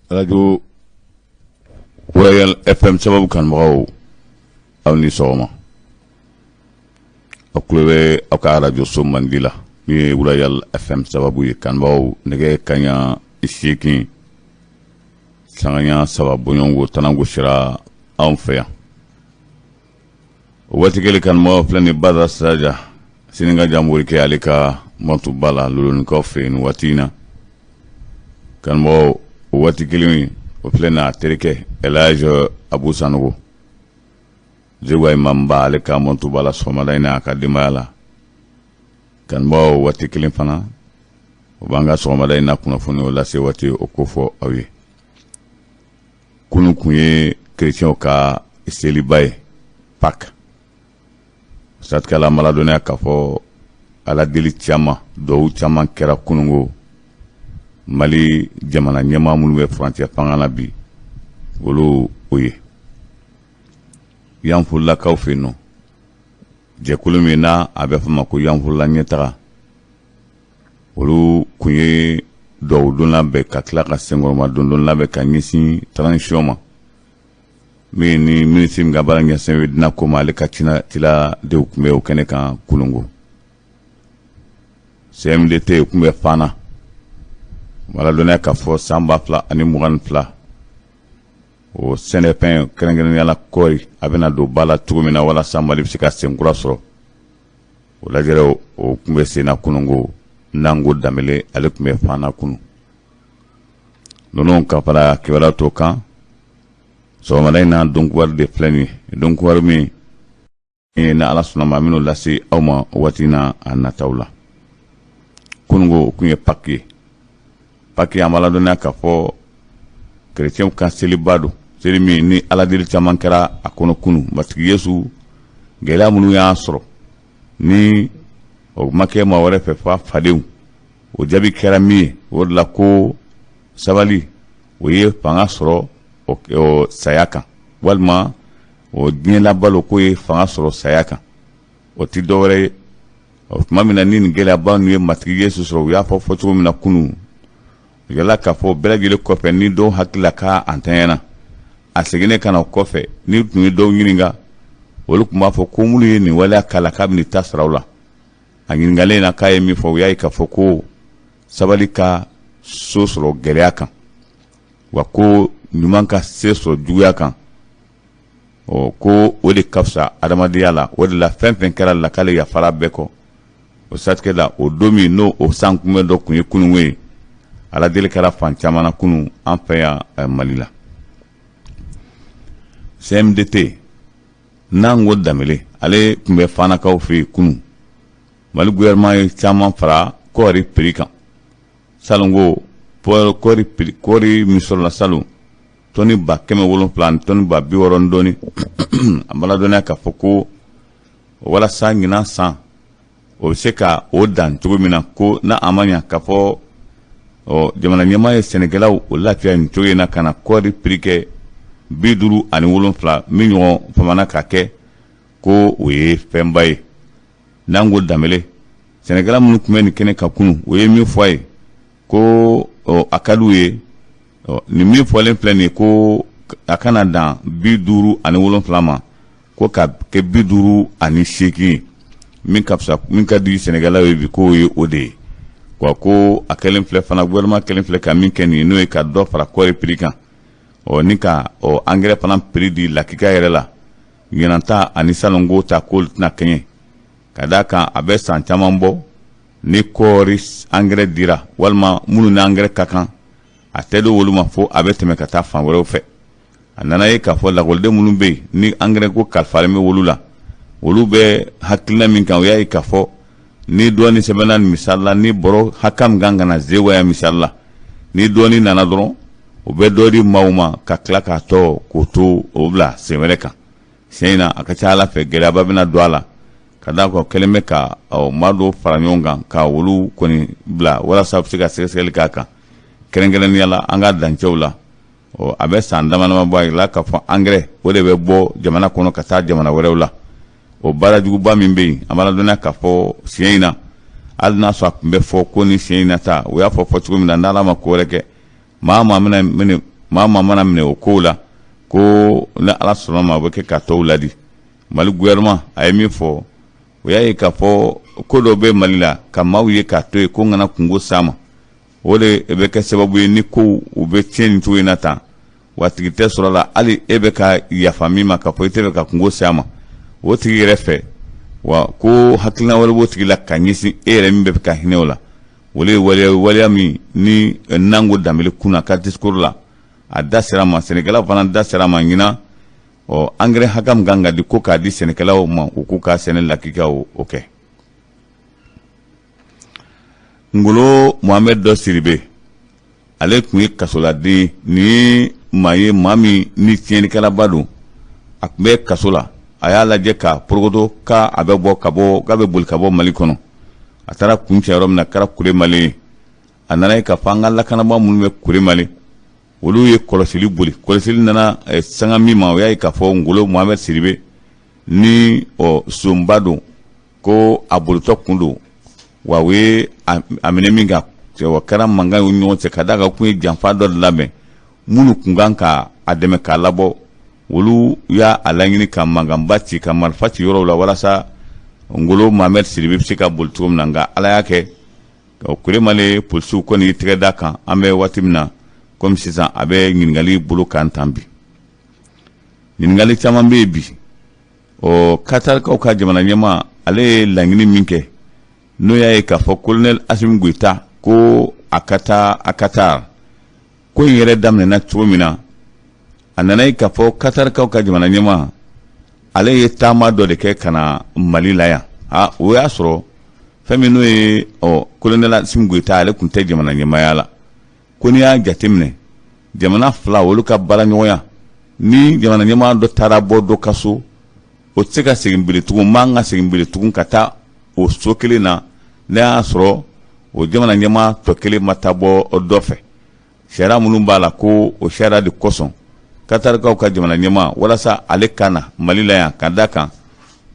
Radio Royal FM sababu kanubagaw, aw ni sɔgɔma. Aw tulo bɛ aw ka radio so mandi la min ye Royal FM sababu ye. Kanubagaw, nɛgɛ kaɲa 8 sanga 3 bɔɲɔgɔnko tanango sera anw fɛ yan. O waati kelen, kanubagaw, filɛ ni Bada Siraja Sinika Jamborikɛ, ale ka mɔtuba la Lolonikaw fɛ yen nin waati in na. Kanubagaw, o waati kelen o filɛ n'a terikɛ Elhadj Abu Sanogo Zeguwa Imamba, ale ka mɔtuba la sɔgɔmada in na a ka denbaya la. Kanubagaw, o waati kelen fana, o b'an ka sɔgɔmada in na kunnafoni o lase waati o kofɔ aw ye. Kunun kun ye kerecɛnw ka seliba ye, Pâques. Siratigɛ la, an b'a ladɔnniya k'a fɔ ala deli caman, duwawu caman kɛra kunungo Mali jamana ɲɛmaa minnu bɛ furancɛ fanga la bi, olu o ye Yanfolilakaw fɛ yen nɔ, jɛkulu min n'a a bɛ fɔ ma ko Yanfolila ɲɛtaga, olu kun ye duwawu don labɛn ka tila ka senkɔrɔma dondon labɛn ka ɲɛsin transition ma, min ni minisiri min ka baara ɲɛsin bɛ diinɛ ko ma, ale ka ciladenw tun bɛ o kɛnɛ kan kunungo. CMDT tun bɛ Fana b'a ladɔnniya k'a fɔ san 2022, o sɛnɛfɛn, kɛrɛnkɛrɛnnenya la kɔɔri, a bɛna don ba la cogo min na walasa Mali bɛ se ka senkura sɔrɔ, o lajɛrɛ o tun bɛ senna kunungo. Nango Danbele, ale tun bɛ Fana kunu. Ninnu ka fara kibaruya tɔ kan sɔgɔmada in na, donkibaru de filɛ nin ye, donkibaru min ni Ala sɔnna ma, an bɛn'o lase aw ma waati na a nataw la. Kunungo, o tun ye Pâques ye. Pâques, an b'a ladɔnniya k'a fɔ kerecɛnw ka seliba don, seli min ni ala deli caman kɛra a kɔnɔ kunu. Matigi Yesu, gɛlɛya minnu y'a sɔrɔ ni o ma kɛ maa wɛrɛ fɛ f'a fadenw, o jaabi kɛra min ye, o de la ko sabali o ye fanga sɔrɔ o saya kan, walima o diɲɛ labalo k'o ye fanga sɔrɔ saya kan, o tɛ dɔwɛrɛ ye. O tuma min na ni nin gɛlɛyaba ninnu ye Matigi Yesu sɔrɔ, u y'a fɔ fɔcogo min na kunun, yala k'a fɔ bɛɛ lajɛlen kɔfɛ, ni dɔw hakili la k'a ntanyana, a seginnen ka na o kɔfɛ, ni tun ye dɔw ɲininka, olu tun b'a fɔ ko minnu ye nin waleya k'a la, k'a bɛn'i ta sara u la. A ɲininkalen na k'a ye min fɔ, u y'a ye k'a fɔ ko sabali ka so sɔrɔ gɛlɛya kan, wa ko ɲuman ka se sɔrɔ juguya kan, ɔ ko o de ka fisa adamadenya la. O de la, fɛn fɛn kɛra la, k'ale yafara bɛɛ kɔ. O siratigɛ la, o don min n'o o san kunbɛn dɔ tun ye kununko ye, ala deli kɛra fan caman na kunun an fɛ yan Mali la. CMDT Nango Danbele, ale tun bɛ Fanakaw fɛ yen kunun. Mali gouvernement ye caman fara kɔɔri prix kan. Salon ko kɔɔri min sɔrɔla salon, tɔni 700,000 ani tɔni 60,000 ni dɔɔni, an b'a ladɔnniya k'a fɔ ko walasa ɲinan san o bɛ se ka o dan cogo min na, ko n'a a ma ɲa k'a fɔ ɔ jamana ɲɛmaa ye sɛnɛkɛlaw o lafiya nin cogo in na ka na kɔɔri prix kɛ 57 min ɲɔgɔn famana ka kɛ, ko o ye fɛnba ye. Nango Danbele, sɛnɛkɛla minnu tun bɛ nin kɛnɛ kan kunun, o ye min fɔ a ye ko a ka d'u ye nin min fɔlen filɛ nin ye, ko a kana dan 57 ma, ko ka kɛ 58 ye, min ka fisa, min ka di sɛnɛkɛlaw ye bi, k'o ye o de ye. Wa ko a kɛlen filɛ fana, gouvernement kɛlen filɛ ka min kɛ nin ye, n'o ye ka dɔ fara kɔɔri prix kan, ɔ ni ka ɔ engrais fana prix di lakika yɛrɛ la, ɲinan ta ani salongo ta, k'olu tɛna kɛɲɛ, ka d'a kan a bɛ san caman bɔ ni kɔɔri engrais dira, walima minnu ni engrais ka kan, a tɛ di olu ma fo a bɛ tɛmɛ ka taa fan wɛrɛw fɛ. A nana ye k'a fɔ lakɔliden minnu bɛ yen ni engrais ko kalifalen bɛ olu la, olu bɛ hakilina min kan, o y'a ye k'a fɔ ni dɔɔni sɛbɛnna misali la, ni bɔrɔ hakɛ min kan ka na Zeguwa misali la, ni dɔɔni nana dɔrɔn, o bɛ dɔ di maaw ma ka tila k'a tɔ k'o to o bila sen wɛrɛ kan. Sen in na, a ka ca Ala fɛ, gɛlɛyaba bɛna don a la, ka d'a kan kɛlen bɛ ka maa dɔw fara ɲɔgɔn kan ka olu kɔni bila walasa u bɛ se ka sɛgɛsɛgɛli k'a kan, kɛrɛnkɛrɛnnenya la an ka dancɛw la. Ɔ a bɛ san dama dama bɔ, a yirala k'a fɔ engrais o de bɛ bɔ jamana kɔnɔ ka taa jamana wɛrɛw la. O baara juguba min bɛ yen, an b'a ladɔnniya k'a fɔ siɲɛ in na, Hali n'a sɔrɔ a tun bɛ fɔ ko ni siɲɛ in na ta, u y'a fɔ fɔ cogo min na, n'Ala ma ko wɛrɛ kɛ, maa maa minɛ, maa maa mana minɛ o kow la, ko ni Ala sɔnna ma, o bɛ kɛ ka tɔw ladi. Mali gouvernement a ye min fɔ, o y'a ye k'a fɔ ko dɔ bɛ Mali la ka maaw ye k'a to yen ko n kana kunko s'a ma, o de bɛ kɛ sababu ye ni kow u bɛ tiɲɛ nin cogo in na tan, wa tigi tɛ sɔrɔ la hali e bɛ ka yafa min ma k'a fɔ i tɛ fɛ ka kunko s'a ma, o tigi yɛrɛ fɛ wa ko hakilina wɛrɛ b'o tigi la ka ɲɛsin e yɛrɛ min bɛ fɛ ka hinɛ o la. O de ye waleya waleya min ni Nango Danbele kunna ka discours la, a da sera a ma, sɛnɛkɛlaw fana da sera a ma ɲinan. Ɔ engrais hakɛ min kan ka di ko k'a di sɛnɛkɛlaw ma, u k'u ka sɛnɛ lakika o kɛ. Ngolo Mohamed dɔ Siribe, ale tun ye kasoladen nin ye, maa ye maa min ni tiɲɛnikɛlaba don. A tun bɛ kaso la, a y'a lajɛ ka porokoto k'a bɛ bɔ ka bɔ k'a bɛ boli ka bɔ Mali kɔnɔ. A taara kuncɛ yɔrɔ min na, kɛra Kuremale ye. A nana ye k'a fɔ an ka lakanabaa minnu bɛ Kuremale, olu ye kɔlɔsili boli. Kɔlɔsili nana sanga min ma, o y'a ye k'a fɔ Ngolo Mohamed Siribe ni ɔ sonba don, ko a bolitɔ kun don wa u ye a minɛ min kan, o kɛra mankan ye ɲɔgɔn cɛ, ka d'a kan kun ye janfa dɔ de labɛn. Minnu kun kan ka a dɛmɛ k'a labɔ, olu y'a laɲini ka mankanba ci, ka marifa ci yɔrɔw la, walasa Ngolo Mohamed Siribe bɛ se ka boli cogo min na. Nka Ala y'a kɛ, Kuremale polisiw kɔni y'i tɛgɛ d'a kan. An bɛ waati min na komi sisan, a bɛ ɲininkali bolo kan tan bi. Ɲininkali caman bɛ yen bi. Ɔ Katarikaw ka jamana ɲɛmaa, ale ye laɲini min kɛ, n'o y'a ye k'a fɔ colonel Asimi Goyita ko a ka taa a Katar, ko in yɛrɛ daminɛna cogo min na, a nana ye k'a fɔ Katarikaw ka jamana ɲɛmaa, ale ye taama dɔ de kɛ ka na Mali la yan. A o y'a sɔrɔ fɛn min n'o ye ɔ colonel Asimi Goyita, ale tun tɛ jamana ɲɛmaaya la. Ko n'i y'a jateminɛ, jamana fila olu ka baaraɲɔgɔnya, ni jamana ɲɛmaa dɔ taara bɔ dɔ ka so, o tɛ se ka segin bile tugun, man ka segin bile tugun ka taa o so kelen na, n'a y'a sɔrɔ o jamana ɲɛmaa tɔ kelen ma taa bɔ dɔ fɛ. Sariya minnu b'a la, ko o sariya de kosɔn Katarikaw ka jamana ɲɛmaa, walasa ale ka na Mali la yan, ka da kan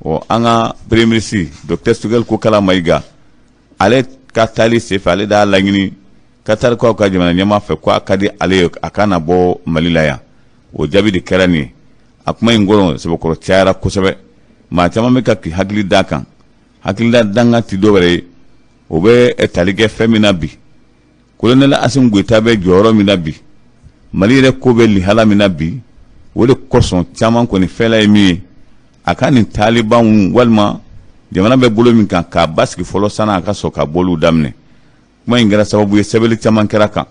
ɔ an ka premier ministre docteur Choguel Kokala Mayiga, ale ka taali senfɛ, ale d'a laɲini Katarikaw ka jamana ɲɛmaa fɛ ko a ka di ale ye a ka na bɔ Mali la yan. O jaabi de kɛra nin ye. A kuma in kɔrɔ sɛbɛkɔrɔ cayara kosɛbɛ, maa caman bɛ ka k'i hakili d'a kan. Hakilila dankan ti dɔwɛrɛ ye, o bɛ tali kɛ fɛn min na bi, colonel Asimi Goyita bɛ jɔyɔrɔ min na bi, Mali yɛrɛ ko bɛ lihala min na bi, o de kosɔn caman kɔni fɛla ye min ye, a ka nin taalibanw walima jamana bɛ bolo min kan, k'a basigi fɔlɔ sanni a ka sɔrɔ ka bɔliw daminɛ. Kuma in kɛra sababu ye, sɛbɛnni caman kɛra kan,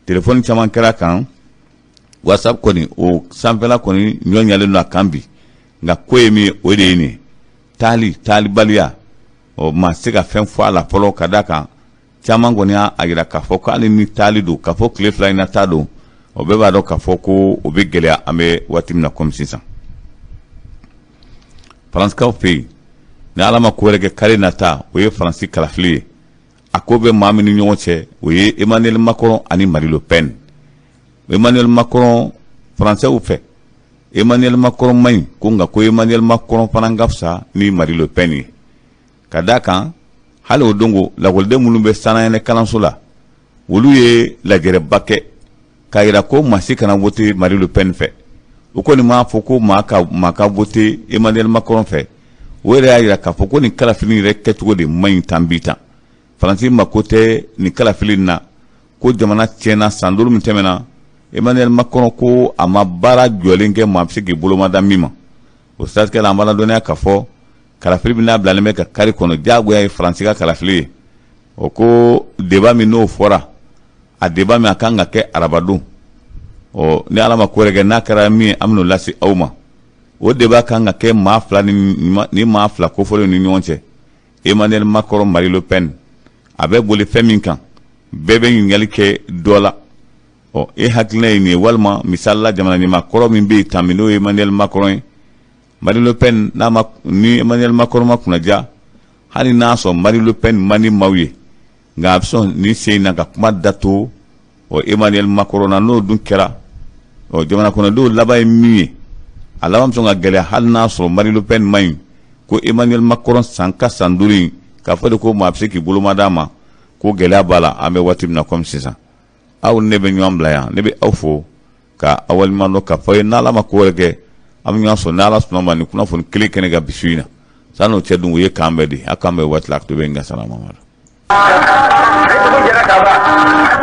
telefɔni caman kɛra kan, WhatsApp kɔni o sanfɛla kɔni ɲɔ ɲalen don a kan bi. Nka ko ye min ye, o de ye nin ye, taali taalibaliya, ɔ maa se ka fɛn fɔ a la fɔlɔ, ka d'a kan caman kɔni y'a jira k'a fɔ k'ale ni taali don, k'a fɔ tile 2 in na ta don, o bɛɛ b'a dɔn k'a fɔ ko o bɛ gɛlɛya an bɛ waati min na komi sisan. Faransikaw fɛ yen, ni Ala ma ko wɛrɛ kɛ, kari nata, o ye Faransi kalafili ye. A ko bɛ maa min ni ɲɔgɔn cɛ, o ye Emmanuel Macron ani Marine Le Pen. Emmanuel Macron, Faransɛw fɛ Emmanuel Macron man ɲi ko, nka ko Emmanuel Macron fana ka fisa ni Marine Le Pen ye, ka d'a kan hali o don ko lakɔliden minnu bɛ sannayɛlɛ kalanso la, olu ye lajɛrɛba kɛ k'a jira ko maa si kana voter Marine Le Pen fɛ. U kɔni m'a fɔ ko maa ka voter Emmanuel Macron fɛ. O yɛrɛ y'a jira k'a fɔ ko nin kalafili yɛrɛ kɛcogo de man ɲi tan bi tan. Faransi mako tɛ nin kalafili in na, ko jamana tiɲɛna san 5 min tɛmɛna. Emmanuel Macron ko a ma baara jɔlen kɛ maa bɛ se k'i bolomada min ma. O siratigɛ la, an b'a ladɔnniya k'a fɔ kalafili min n'a bilalen bɛ ka kari kɔnɔ, diyagoya ye Faransi ka kalafili ye. O ko débat min n'o fɔra, a débat min a kan ka kɛ arabadon, ɔ ni Ala ma ko wɛrɛ kɛ, n'a kɛra min ye, an bɛn'o lase aw ma. O débat kan ka kɛ maa fila ni maa fila kofɔlenw ni ɲɔgɔn cɛ, Emmanuel Macron, Marine Le Pen. A bɛ boli fɛn min kan, bɛɛ bɛ ɲininkali kɛ dɔ la. Ɔ e hakilina ye nin ye, walima misali la, jamana ɲɛmaa kɔrɔ min bɛ yen tan bi, n'o ye Emmanuel Macron ye, Marine Le Pen n'a ma, ni Emmanuel Macron ma kunnaja, hali n'a sɔrɔ Marine Le Pen man di maaw ye, nka a bɛ sɔn nin sen in na ka kuma dato ɔ Emmanuel Macron na. N'o dun kɛra, ɔ jamana kɔnɔdenw laban ye min ye, a laban bɛ sɔn ka gɛlɛya, hali n'a sɔrɔ Marine Le Pen man ɲi, ko Emmanuel Macron san ka san 5 in K'a fɔ de ko maa bɛ se k'i boloma d'a ma, ko gɛlɛya b'a la. An bɛ waati min na komi sisan, aw ne bɛ ɲɔgɔn bila yan. Ne bɛ aw fo ka aw waleɲuman dɔn, k'a fɔ aw ye n'Ala ma ko wɛrɛ kɛ, an bɛ ɲɔgɔn sɔrɔ n'Ala sɔnna ma nin kunnafoni kelen kɛnɛ kan bi su in na. San'o cɛ dun, u ye k'an bɛɛ di, a k'an bɛn waati la. A bɛ n ka salama. Ni dugu jɛra ka ban.